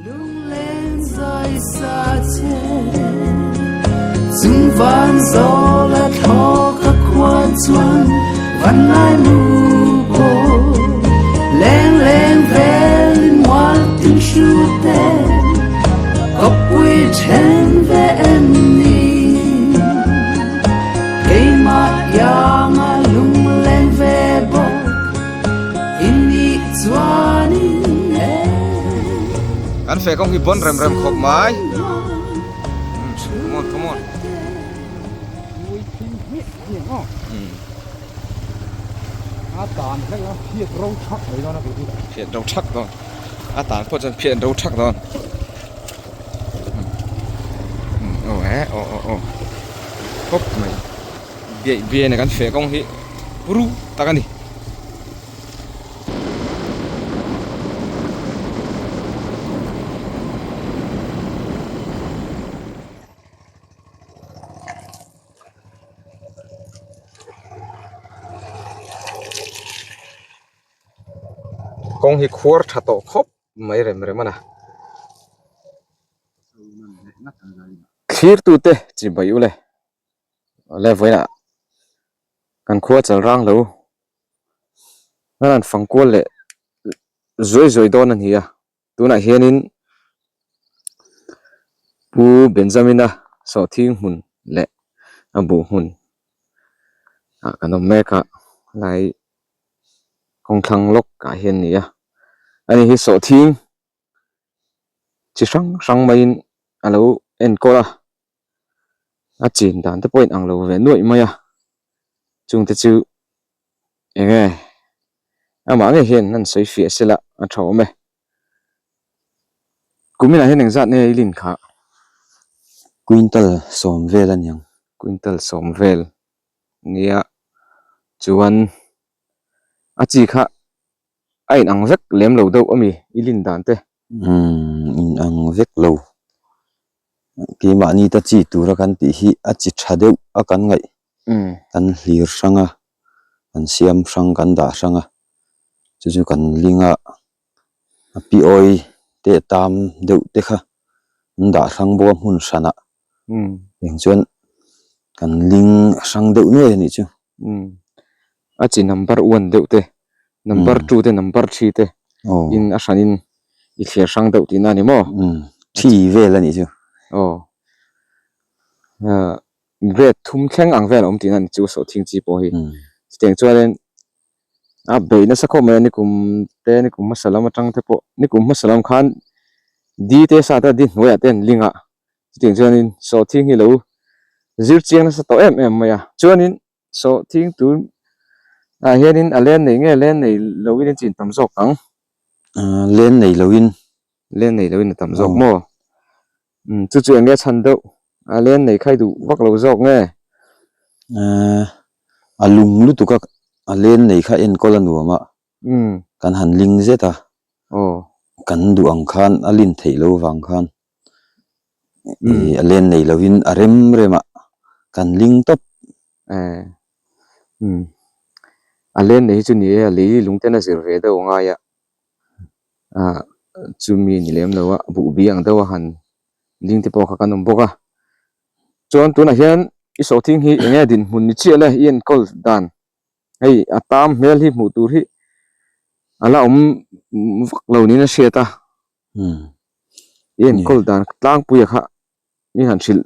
Lunglen zai sa che Chung van zawl a thlawk a khua chuan van lai mu bo Leng leng vel in mual tin hru te Kawppui then ve em ni Keimah ianga lungleng ve bawk in nih chuanin e. Kan feh kawng hi bon rem rem khawp mai. Come on, come on. Phiat ro thak dawn. A tan pawh chuan phiat ro thak dawn. Aw eh aw aw aw khawp mai biaih biaih na kan feh kawng hi ru tak a ni. Kawng hi khuar tha tawh khawp mai rem rem a na. Thlirtute chi bai ule le vawiinah kan khua chal rang lo a rawn fang kual leh zuai zuai dawn a ni a tunah hianin Pu Benjamina sawhthing hmun leh a buh hmun ah kan awm mek a lai kawngthlang lawk ah hian a ni a ani hi sawhthing chi hrang hrang maiin a lo enkawl a a chin dan te pawh a inang lo ve nuaih mai a chungte chu eng nge amah ngei hian an sawi fiah sela a tha awm e kuminah hian engzat nge i lin khah quintal sawm vel a niang quintal sawm vel nia chuan a chi kha a inang vek lem lo deuh a mi i lin dan te. Umm inang vek lo keimahni ta chi tura kan tih hi a chi tha deuh a kan ngaih kan hlir hrang a kan siam hrang kan dah hrang a chu chu kan ling a a pi awi te tam deuh te kha an dah hrang bawk a hmun hranah eng chuan kan ling hrang deuh nuai a nih chu. A chi number one deuh te number two te number three te in a hranin i thliar hrang deuh tihna a ni maw? Three vel a nih chu. Aw grade thum thleng ang vel a awm tihna a ni chu sawhthing chi pawh hi. Chutiang chuanin a beih nasa khawp mai a nikum te nikum hmasa lam atang te pawh nikum hmasa lam khan D te sa te D hnuaiah te an ling a chutiang chuanin sawhthing hi lo zir chiang nasa tawh em em mai a chuanin sawhthing tun ah hianin a len nei nge len nei loin a chin tam zawk ang len nei loin len nei loin a tam zawk maw chu chu eng nge chhan deuh a len nei khai duh vak lo zawk nge a lung lutuk a a len nei kha enkawl a nuam a kan han ling zet a kan duh ang khan a lin theih loh vang khan a len nei lovin a rem rem a kan ling tawp. A len nei hi chu ni e a lei lung ten a zir ve deuh a ngai a ah chumi ni lem lo a buh bi ang deuh a han ling te pawh kha kan awm bawk a chuan tunah hian i sawhthing hi eng nge dinhmun ni chiah le i enkawl dan. Hei a tam hmel hi hmuh tur hi a la awm vak lo niin a hriat a i enkawl dan tlangpuia kha mi han hrilh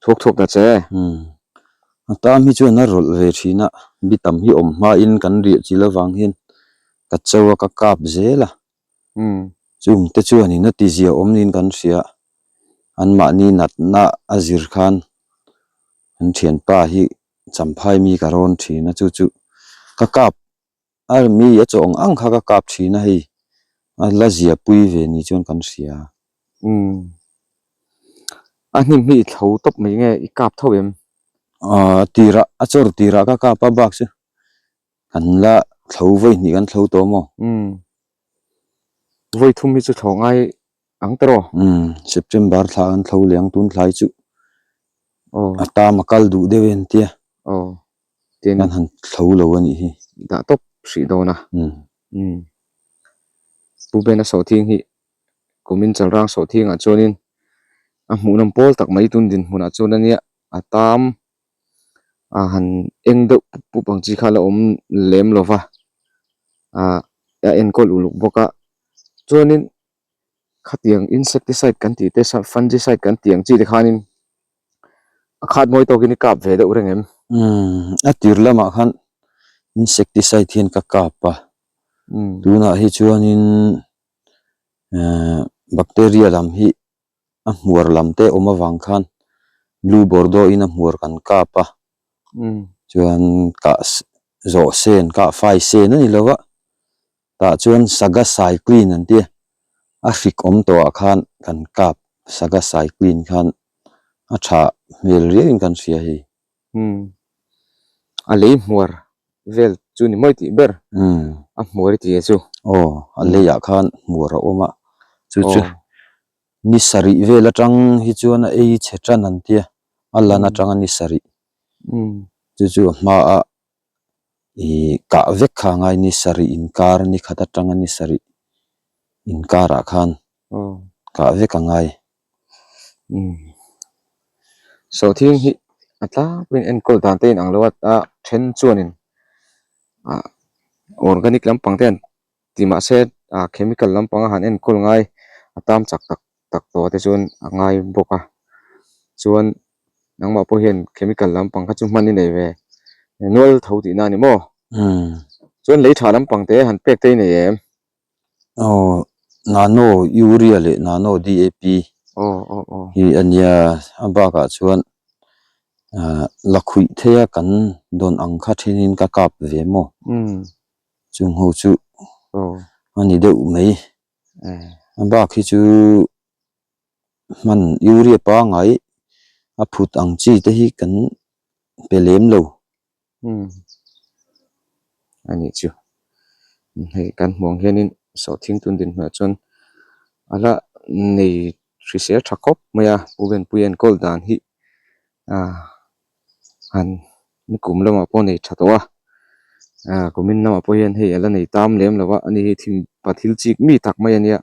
thuak thuak ta che. A tam hi chuan a rawlh ve thin a, mi tam hi awm hmain kan riah chil avang hian ka cho a ka kap zel a, chung te chuanin a ti zia awm niin kan hria, anmahni natna a zir khan an thianpa hi Champhai mi ka rawn thin a chu chu ka kap a mi a chaw ang ang kha ka kap thin a hei a la zia pui ve ni chuan kan hria. Umm a hnim hi i thlo tawp mai nge i kap tho em? Aaa tirah a chawr tirah ka kap a bak chu kan la thlo vawi hnih kan thlo tawh maw? Umm vawi thum hi chu thlo ngai ang tawh. Umm September thla an thlo leh ang tun thlai chu a tam a kal duh deuh e an tia tin an han thlo lo a nih hi. Dah tawp hrih dawn a. Umm Pu Bena sawhthing hi Kumin Chalrang Sawhthingah chuanin a hmuhnawm pawl tak mai tun dinhmunah chuan a nia a tam a han eng deuh pup pup ang chi kha a la awm lem lo va ah a enkawl uluk bawk a chuanin khatiang insecticide kan tih te fungicide kan tih ang chi te khanin a khat mawi tawkin i kap ve deuh reng em? Umm a tir lamah khan insecticide hian ka kap a tunah hi chuanin bacteria lam hi a hmuar lam te awm avang khan blue bordeaux in a hmuar kan kap a chuan kah zawh sen kah fai sen a ni lo va tah chuan saga cycline an tia a hrik awm tawh ah khan kan kap saga cycline khan a tha hmel riau in kan hria hei. A lei hmuar vel chu ni mawi tih ber a hmuar i ti e chu. Aw a leiah khan hmuar a awm a chu chu ni sarih vel atang hi chuan a ei chhe tan an tia a lan atanga ni sarih chu chu a hmaah ih kah vek kha a ngai ni sarih inkar ni khat atanga ni sarih inkarah khan kah vek a ngai. Sawhthing hi a tlangpuiin enkawl dan te inang lo a a then chuanin ah organic lampang te an ti mahse ah chemical lampang a han enkawl ngai a tam chak tak tak tawh te chuan a ngai bawk a chuan nangmah pawh hian chemical lampang kha chu hman i nei ve nual tho tihna a ni maw chuan lei tha lampang te han pek te i nei em? Aw nano urea leh nano DAP hi a nia a bakah chuan ah la khuih thei a kan dawn ang kha thenin ka kap ve maw chung ho chu a ni deuh mai a bak hi chu hman urea pangngai a phut ang chi te hi kan pe lem lo. Umm a nih chu hei kan hmuh ang hianin sawhthing tun din hnuaiah chuan a la nei hrisel tha khawp mai a pu Venpui enkawl dan hi ah han nikum lamah pawh nei tha tawh a ah kumin lamah pawh hian hei a la nei tam lem lo a ani hi thim pa thil chik mi tak mai a nia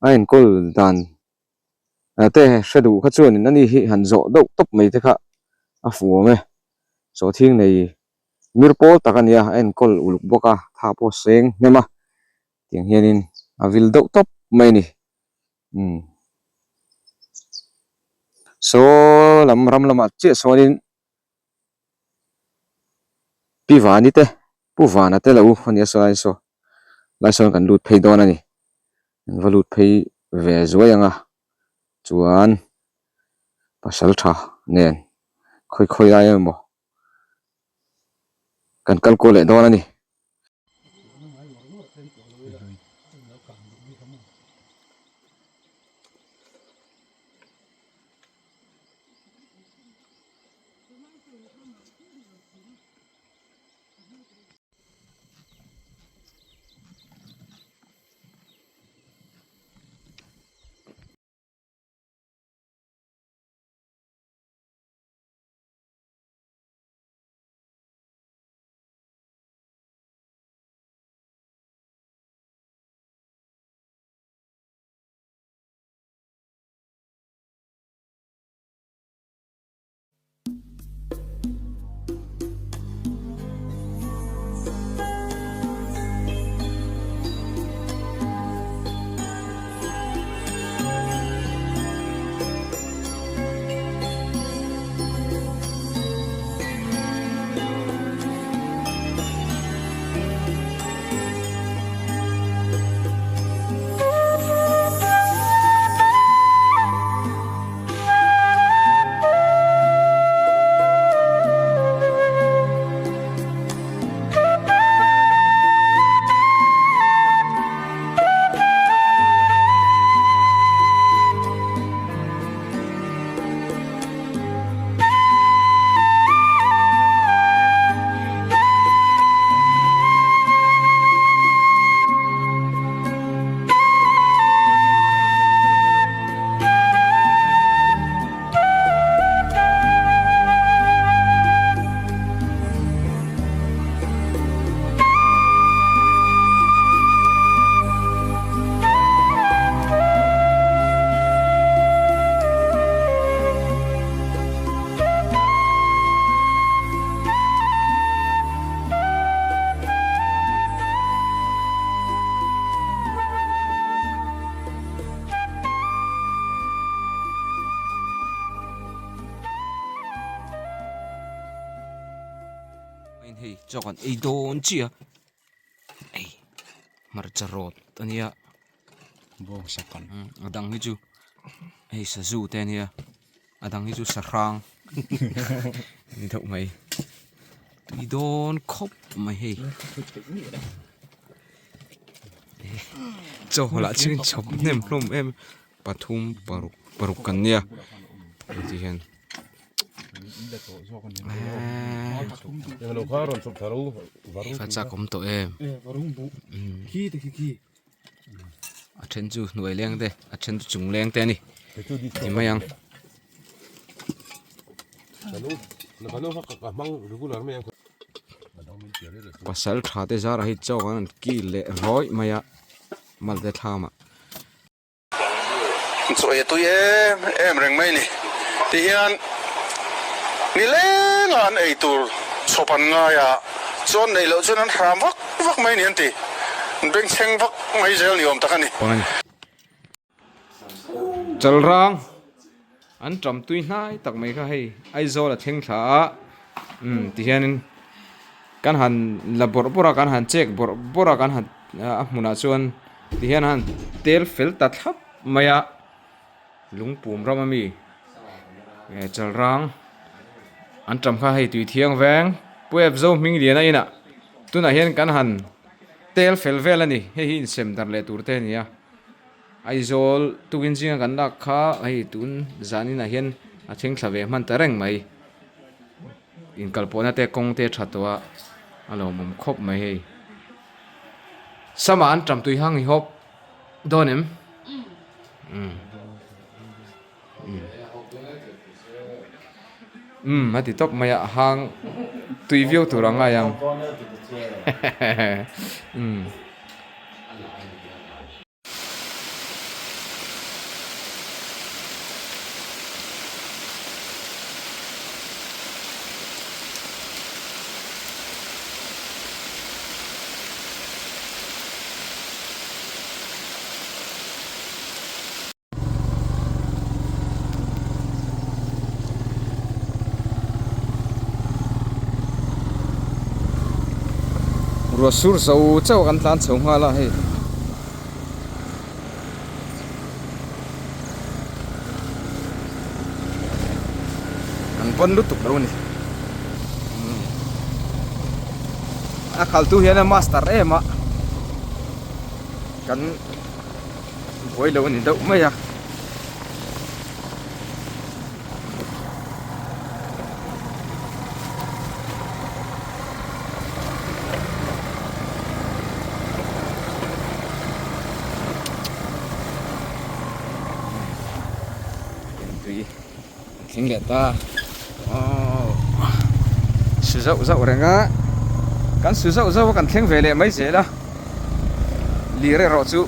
a enkawl dan te hre duh kha chuanin ani hi han zawh deuh tawp mai te kha a fuh awm e sawhthing nei mir pawl tak a nia a enkawl uluk bawk a tha pawh a seng hnem a tiang hianin a vil deuh tawp mai a ni umm saw lam ram lamah chiah sawn in. Pi Vani te Pu Vana te lo a nia saw lai saw lai sawn kan lut phei dawn a ni an va lut phei ve zuai ang a chuan pasal tha nen khawi khawi lai emaw kan kal kual leh dawn a ni. hei chaw kan ei dawn chiah a hei hmarcha rawt a nia a dang hi chu hei sazu te a nia a dang hi chu sahrang a ni deuh mai tui dawn khawp mai hei chaw lah chu chhawp hnem hlawm em pathum paruk paruk kan nia heti hian eee chak awm tawh em a then chu hnuai leng te a then chu chung leng te a ni ti mai ang. Pasal tha te zarah hi chaw an kil leh rawih mai a malte thlam ah. Chaw ei a tui em em reng mai a ni. Tihian nileng a an ei tur chhawp an ngai a, chuan neih loh chuan an hram vak vak mai a ni an ti. An bengchheng vak mai zel ni awm tak a ni. Chalrang an ṭam tui hnai tak mai kha hei Aizawl a thleng thla a umm tihianin kan han la bawrh bawrh a kan han check bawrh bawrh a kan han a hmunah chuan tihian a han tel fel ta thlap mai a lungpum ram ami eh chalrang an ṭam kha hei tui thiang veng Puep zo hming lian a inah tunah hian kan han tel fel vel a ni hei hi insem darh leh tur te a ni a. Aizawl tukin zinga kan lak kha hei tun zaninah hian a thleng thla ve hman ta reng mai inkalpawhna te kawng te a tha tawh a a lawmawm khawp mai hei sama an tam tui hang i hawp dawn em umm umm a ti tawp mai a hang tui viau tur a ngai ang umm. Ruah sur zo chauh a kan tlan chho nghal a hei. An pawn lutuk lo a ni. A khaltu hian a master em a kan. Buai lo a ni deuh mai a. Tui a thleng leh ta aww su zauh zauh reng a kan su zauh zauh a kan thleng ve leh mai zel a lir erawh chu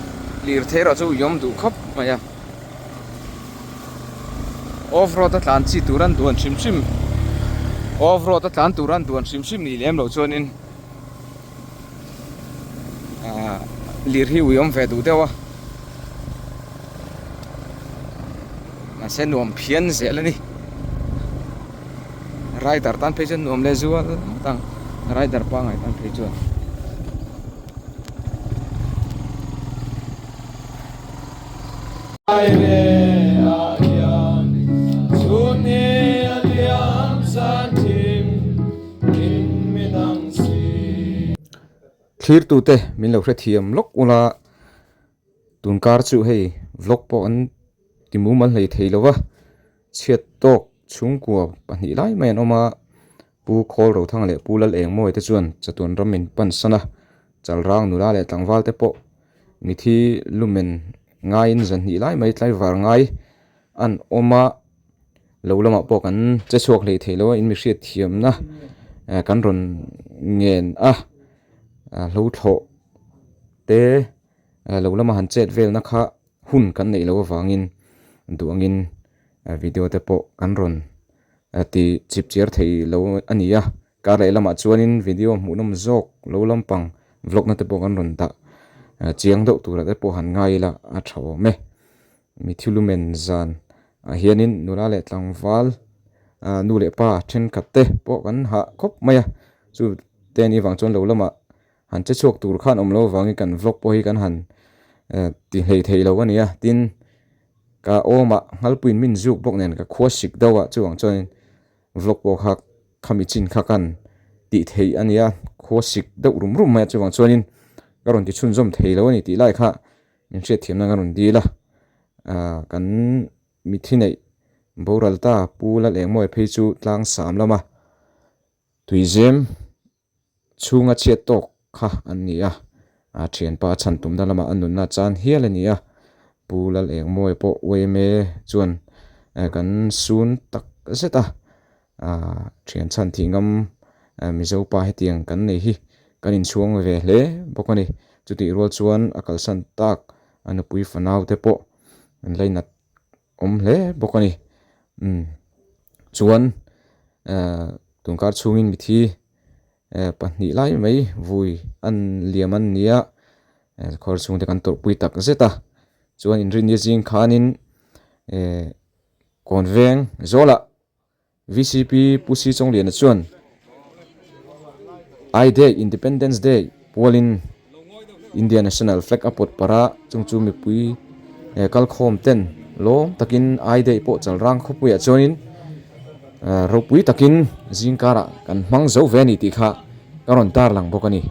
Lirthei erawh chu ui awm duh khawp mai a, off road a tlan chi tur an duan hrim hrim, off road a tlan tur an duan hrim hrim nih lem loh chuanin ahh lir hi ui awm ve duh deuh a, mahse nuam phian zel a ni, rider tan phei chuan nuam leh zual ngawt ang, rider pangngai tan phei chuan. Thlirtute min lo hrethiam lawk ula tunkar chu hei vlog pawh an ti mumal hlei thei lo va chhiat tawk chhungkua pahnih lai mai an awm a. Pu Khawl Rothanga leh Pu Lal Engmawia te chuan chatuan ram min pan san a, Chalrang nula leh tlangval te pawh mithi lumen ngaiin zanhnih lai mai tlaivar ngai an awm a, lo lamah pawh kan che chhuak hlei thei lo a, in mi hriat thiamna kan rawn ngen a, hlo thlawh te lo lama han chet velna kha hun kan neih loh avangin duh angin video te pawh kan rawn ti chip chiar thei lo a ni a kar leh lamah chuanin video hmuhnawm zawk lo lampang vlog na te pawh kan rawn dah chiang deuh turah te pawh han ngai ila a tha awm e mithilumen zan ah hianin nula leh tlangval ah nu leh pa thenkhat te pawh kan hah khawp mai a chu. te a nih vang chuan lo lamah han che chhuak tur khan awm lo avangin kan vlog pawh hi kan han ti hlei thei lo a ni a tin ka awmah nghalpuiin min zuk bawk nen ka khua sik deuh a chuvang chuanin vlog pawh kha khami chin kha kan tih theih a ni a khua sik deuh rum rum mai a chuvang chuanin ka rawn ti chhunzawm thei lo a ni tih lai kha min hriatthiamna ka rawn dil a ah kan mithi neih boral ta Pu Lalengmawia phei chu tlang sam lama tuizem chhunga chhiat tawk kha an ni a, a thianpa a chhan tumna lamah a nunna chan hial a ni a, Pu Lalengmawia pawh yma chuan kan sun tak zet a, thian chhan thih ngam Mizo pa hetiang kan nei hi kan inchhuang ve hle bawk a ni, chutih rual chuan a kalsan tak a nupui fanau te pawh an lainat awm hle bawk a ni umm chuan ehh tunkar chhungin mithi ehh pahnih lai mai vui an liam an ni a ehh khawr chhungte kan tawrhpui tak zet a chuan inrinni zing khanin ehh kawn veng zawlah. Vcp Pu Si Chawngliana chuan I Day, Independence Day, pualin India National Flag a pawt parh a, chung chu mipui kalkhawm ten lawm takin I Day pawh Chalrang khawpuiah chuanin ropui takin zingkarah kan hmang zo ve a ni tih kha ka rawn tarlang bawk a ni.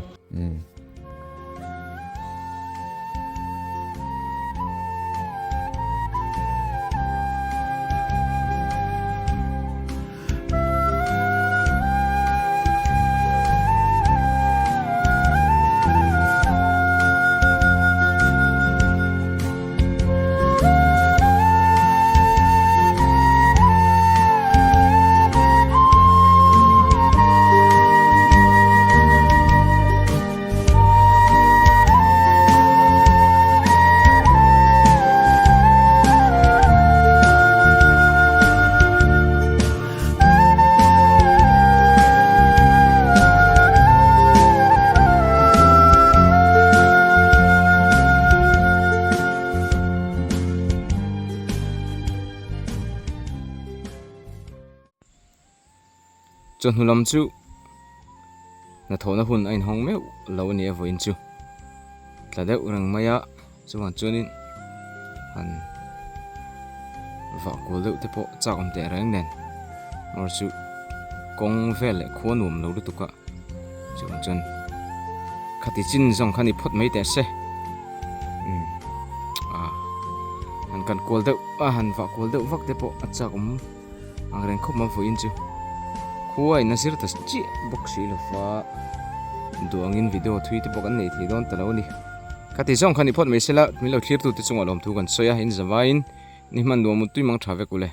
Chawhnu lam chu hnathawhna hun a inhawng meuh lo a ni a vawiin chu tla deuh reng mai a chuvang chuanin han vah kual deuh te pawh chak awm teh reng nen erawh chu kawng vel leh khua nuam lo lutuk a chuvang chuan khati chin zawng kha ni phawt mai teh se umm ah han kan kual deuh a han vah kual deuh vak te pawh a chak awm. Ang reng khawp mai vawiin chu khua in a zir ta chiah bawk si lo va duh angin video thui te pawh kan nei thei dawn ta lo a ni. Ka ti zawng kha ni phawt mai sela min lo thlir tute chungah lawmthu kan sawi a, in zavaiin ni hman nuam mutui mang tha vek ule.